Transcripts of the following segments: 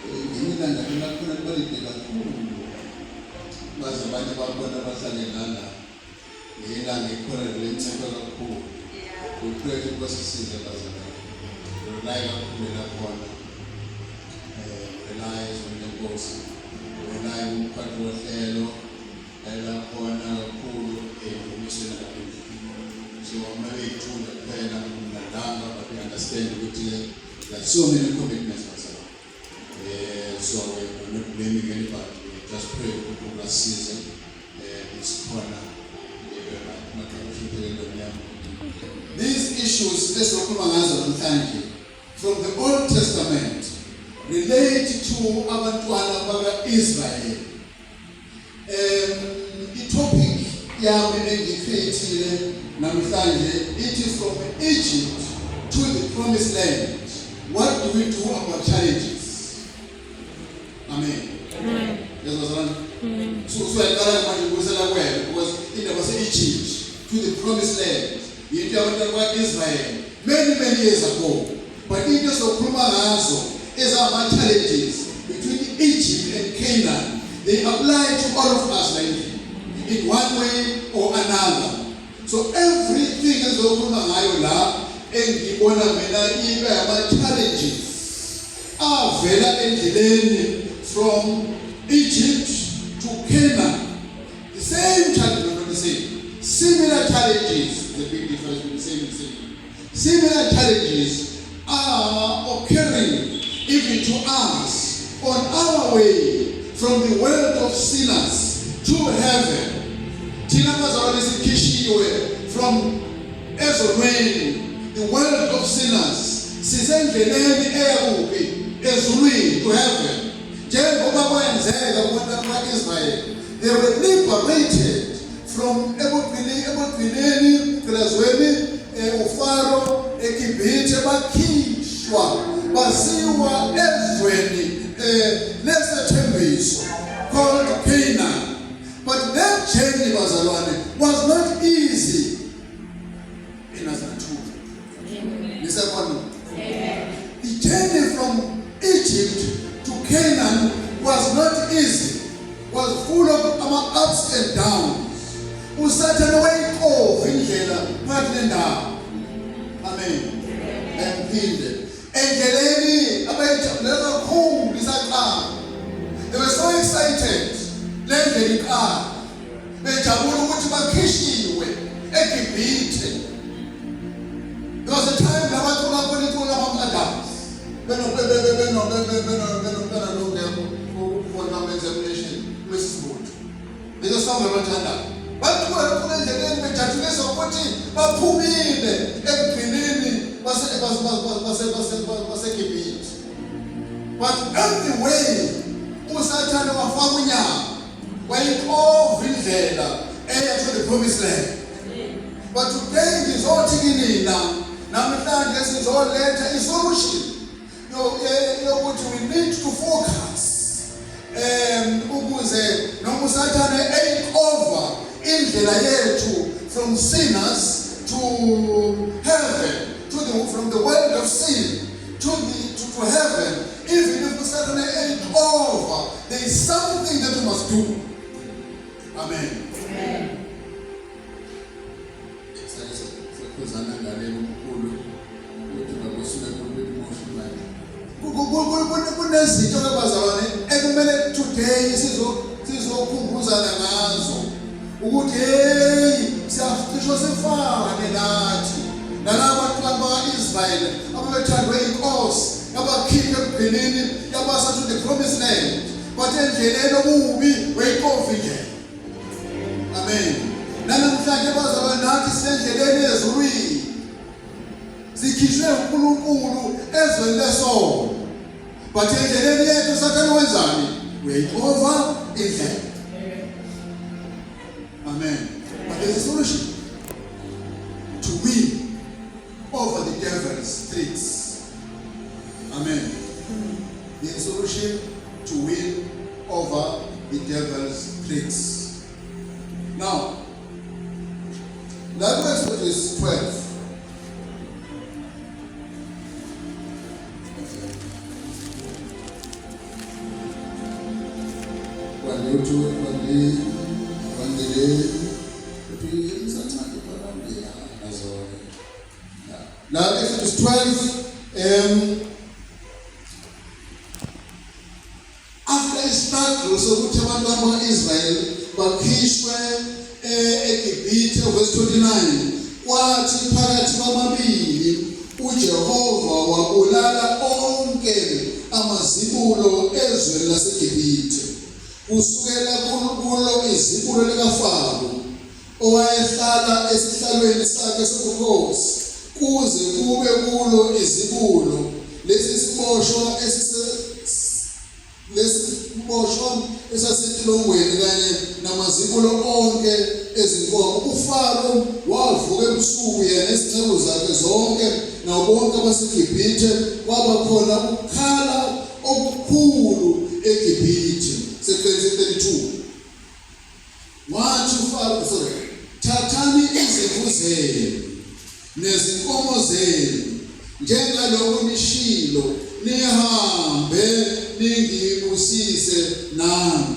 Ngelinye ilanga lakhona libalide kakhulu baze abanye bakhona bahlale ngala ngelanga ikhona lelincipha kakhulu. We pray ukuthi basisize bazalwane. Rely kakhulu lakhona. Rely ezweni lenkosi. Rely kumphathi wohlelo. Lakhona kakhulu endumisweni kakhulu. So uma beyithunda kuphela umlandanga but we understand ukuthi there are so many commitments bazalwane. So we're not blaming anybody. We just pray uNkulunkulu asisize isikhona These issues esizokhuluma ngazo namhlanje from the Old Testament relate to abantwana baka-Israyeli. I-topic yami engicreatile namhlanje ithi from Egypt to the promised land. What do we do about challenges? Amen. Amen. Yes, bazalwane. So usuyaqala manje ukubuyisela kuwena because indaba se-Egypt to the promised land yinto yabantwana bakwa-Israel many many years ago. But into esokhuluma ngazo ezama-challenges between Egypt and Canaan, they apply to all of us like in one way or another. So everything ezokhuluma ngayo la engibona mina ibe ama-challenges avela endleleni from Egypt to Canaan. The same challenge, not the same, similar challenges, the big difference between the same and same. Similar challenges are occurring even to us on our way from the world of sinners to heaven. Thina bazalwane sikhishiwe from ezonweni, the world of sinners, sisendleleni eya kuphi? Ezulwini, to heaven. Njengoba kwenzeka kubantwana ba-Israyeli, they were liberated from ebugqilini gqilazweni uFaro eGibhithe, bakhishwa basiwa ezweni lesethembiso called Canaan. But that journey, bazalwane, was not easy. Inazathuka nisekhona. The journey from Egypt to Canaan was not easy, was full of ama-ups and downs. Usathane wayixova indlela phakathi nendawo. Amen. Emphinde endleleni abayijabulela kakhulu isaqala. They were so excited le ndlela iqala, bejabula ukuthi bakhishiwe eGibhithe. There was a time la bacula khona iculo lama-Adams benomntana lo ngekho ku-form examination kwesibutho leso sonke abathandayo bacula lokhu endleleni bejatshuliswa ukuthi baphumile ekugcineni baseGibhithe. But on the way uSathane wafaka unyawo wayixova indlela eya to the promised land. But today ngizothi kinina namhlanje sizoletha isolution yokuthi we need to focus ukuze noma uSathane eyixova indlela yethu from sinners to heaven, to the from the world of sin to heaven, even if uSathane eyixova, there is something that we must do. Amen. Sake sakhuzana ngale omkhulu ukuthi bakusuke kumotion manje. Kunezinto ke bazalwane ekumele today sizokhumbuzana ngazo ukuthi hey, siyacisho sifane nathi nalaba bantwana baka-Israyeli ababethandwe inkosi yabakhipha ebugqilini yabasa to the promised land, but endleleni okubi wayixova indlela. Amen. Nanamhlanje bazalwane nathi sisendleleni ezulwini, sikhishwe uNkulunkulu ezweni lesono, but endleleni yethu Sathane wenzani? Uyayixova indlela. Amen. But there's a solution to win over the devil's tricks. Amen. There's a solution to win over the devil's tricks. Now, la ku-Exodus 12, Uthi evangeleni uthi isancane phakathi nazo. La Exodus 12, after i-struggle sokuthi abantu bakwa-Israel bakhishwe eGibhithe, verse 29, kwathi phakathi kwamabili uJehova wabulala onke amazibulo ezweni laseGibhithe, kusukela kulo izibulo likaFaro owayehlala esihlalweni sakhe sobukhosi kuze kube kulo izibulo lesi siboshwa esise lesiboshwa esasetilongweni kanye namazibulo onke ezinkomo. UFaro wavuka ebusuku yena izinceku zakhe zonke nabo bonke abaseGibhithe, kwaba khona ukukhala okukhulu eGibhithe. Seqensi 32. Wathi uFaro, sorry, thathani izimvu zenu nezinkomo zenu njengalokhu nishilo, nihambe ningibusise nami.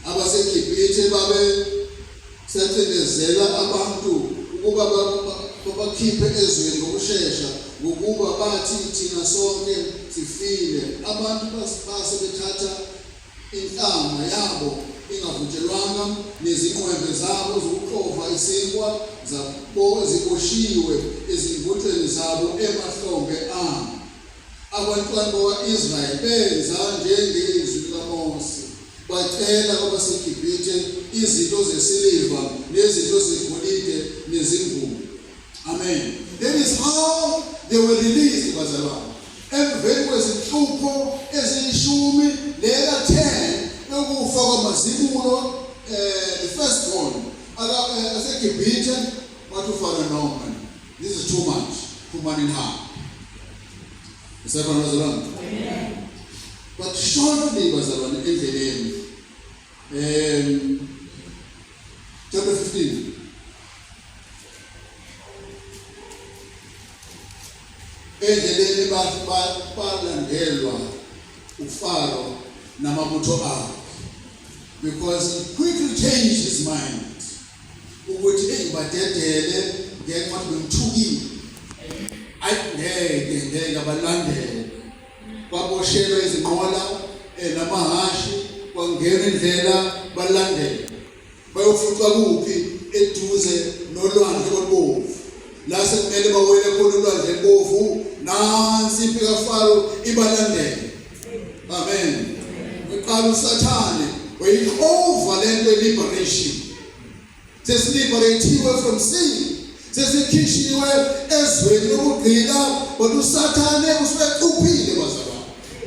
AbaseGibhithe babe sacindezela abantu ukuba babakhiphe ezweni ngokushesha, ngokuba bathi, thina sonke sifile. Abantu base bethatha inhlama yabo ingavutshelwanga nezinqwembe zabo zokuxova isinkwa zabo ziboshiwe ezingutsheni zabo emahlombe abo. Abantwana bakwa-Israyeli benza njengezwi likaMose, bacela kwabaseGibhithe izinto zesiliva nezinto zegolide nezingubo. Amen. That is how they were released, bazalwane. Emveni kwezinhlupho eziyishumi leka 10 yokufa kwamazibulo, the first born aseGibhithe, wathi uFaro, no man, this is too much. Phumani nihambe. Isakhona bazalwane? But shortly bazalwane, endleleni, chapter 15, endleleni balandelwa uFaro namabutho akhe, because he quickly changed his mind ukuthi engibadedele ngenxa yokuthi bengithukile, ayi ngeke ngeke abalandele. Kwaboshelwa izinqola namahashi, kwangena indlela, balandela bayofuca kuphi? Eduze nolwandle olubovu, la sekumele bawele khona ulwandle olubovu. Nansi impi kaFaro ibalandela. Amen. Uqala uSathane wayixova lento liberation, sesiliberathiwe from sin, sesikhishiwe ezweni lokugqila, kodwa uSathane usubecuphile bazalwane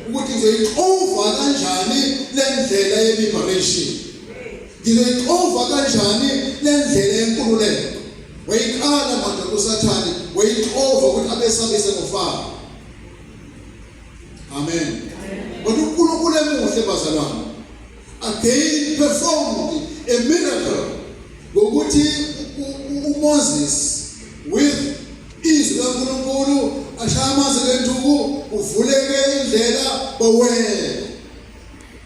ukuthi ngizoyixova kanjani le ndlela ye-liberation, ngizoyixova kanjani le ndlela yenkululeko. Wayiqala madoda uSathane, wayixova ukuthi abesabise ngoFaro. Amen. Kodwa uNkulunkulu emuhle bazalwane again performed a miracle ngokuthi uMoses with izwi kaNkulunkulu ashaya amanzi ngenduku, kuvuleke indlela, bawela.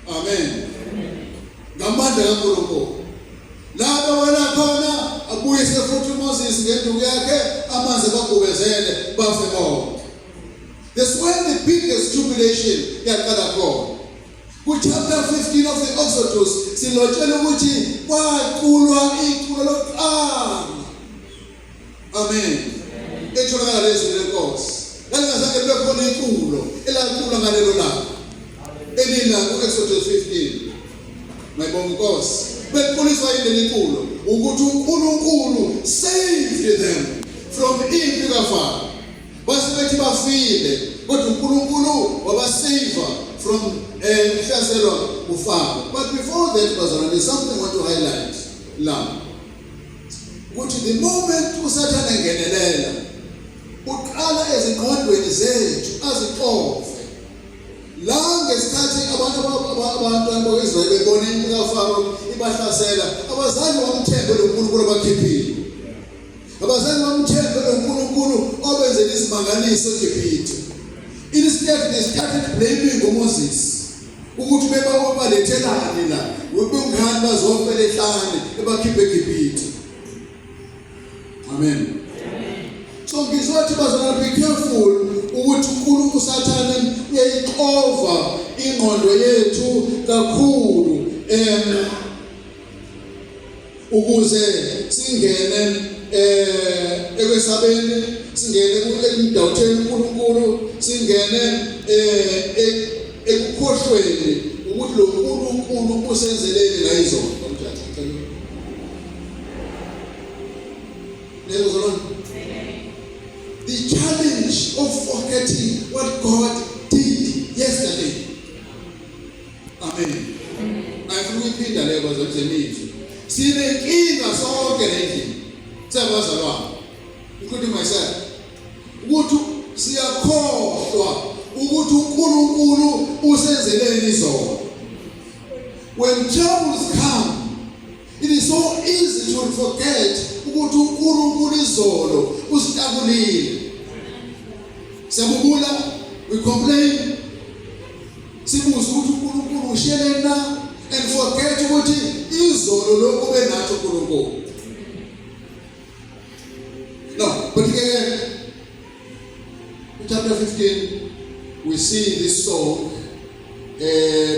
Amen. Ngamandla kaNkulunkulu la bawela khona, abuyise futhi uMoses ngenduku yakhe, amanzi bagubezele, bafe bonke. That's when the biggest tribulation yaqala khona. Ku-chapter 15 of the Exodus silotshela ukuthi kwaculwa iculo lokuqala. Amen. Etholakala lezwi lenkosi. Lalingazange libe khona iculo elaculwa ngalelo langa. Elila ku-Exodus 15. Mayibonga inkosi. Bekuquliswa yini leli culo? Ukuthi uNkulunkulu saved them from impi kaFaro. Base bethi bafile, kodwa uNkulunkulu wabasave from ukuhlaselwa uFaro. But before that bazalwane, there's something I want to highlight la. Ukuthi the moment uSathane engenelela, uqala ezingqondweni zethu azixove. La ngesikhathi abantu abantwana bakwa-Israyeli bebona impi kaFaro ibahlasela, abazange bamthembe lo Nkulunkulu abakhiphile. Abazange bamthembe lo Nkulunkulu obenzela izimangaliso eGibhithe. Instead they started blaming uMoses. Ukuthi bebabalethelani la, ubungani bazofela ehlane ebakhiphe eGibhithe. Amen. So ngizothi bazalwane, be careful ukuthi uNkulunkulu uSathane uyayixova ingqondo yethu kakhulu ukuze singene ekwesabeni, singene ekumdawutheni uNkulunkulu, singene ekukhohlweni ukuthi lo nkulunkulu usenzeleni ngayizolo. Niyezwa? The challenge of forgetting what God did yesterday. Amen. Angifuni ukuyiphinda leyo, bazalwane, nizwe. Sinenkinga sonke le ndlela. Siyabazalwane, including myself. Ukuthi siyakhohlwa ukuthi uNkulunkulu usenzeleni izolo. When troubles come, it is so easy to forget ukuthi uNkulunkulu izolo usitakulile. Siyabubula, we complain, sibuze ukuthi uNkulunkulu ushiyeleni na, and forget ukuthi izolo lokhu benathi uNkulunkulu. No, but ke chapter 15 we see this song,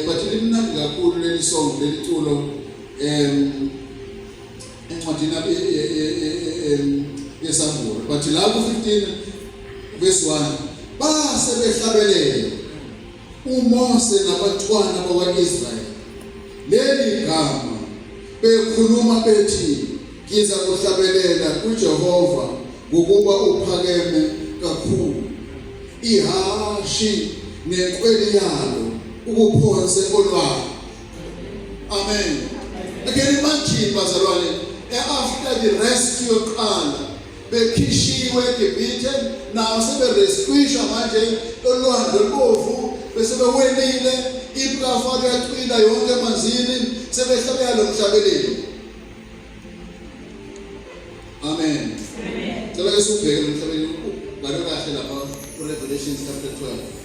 but limnandi kakhulu leli song, leli culo, encwadini yeSambulo. But la ku 15 verse 1, base behlabelela uMose nabantwana bakwa-Israyeli leli gama, bekhuluma bethi, "Ngiza kuhlabelela kuJehova ngokuba uphakeme kakhulu. Ihashi nenkweli yalo ukuphonse olwandle." Amen. I can imagine, bazalwane, after the rescue yokuqala, bekhishiwe eGibhithe, nawo seberescuishwa manje olwandle olubovu, bese bewelile, impi kaFaro yacwila yonke emanzini, sebehlabela lo mhlabeleli. Amen. Cela ke siubheke lo mhlabeleli, ubhalwe kahle lapha ku-Revelation chapter 12.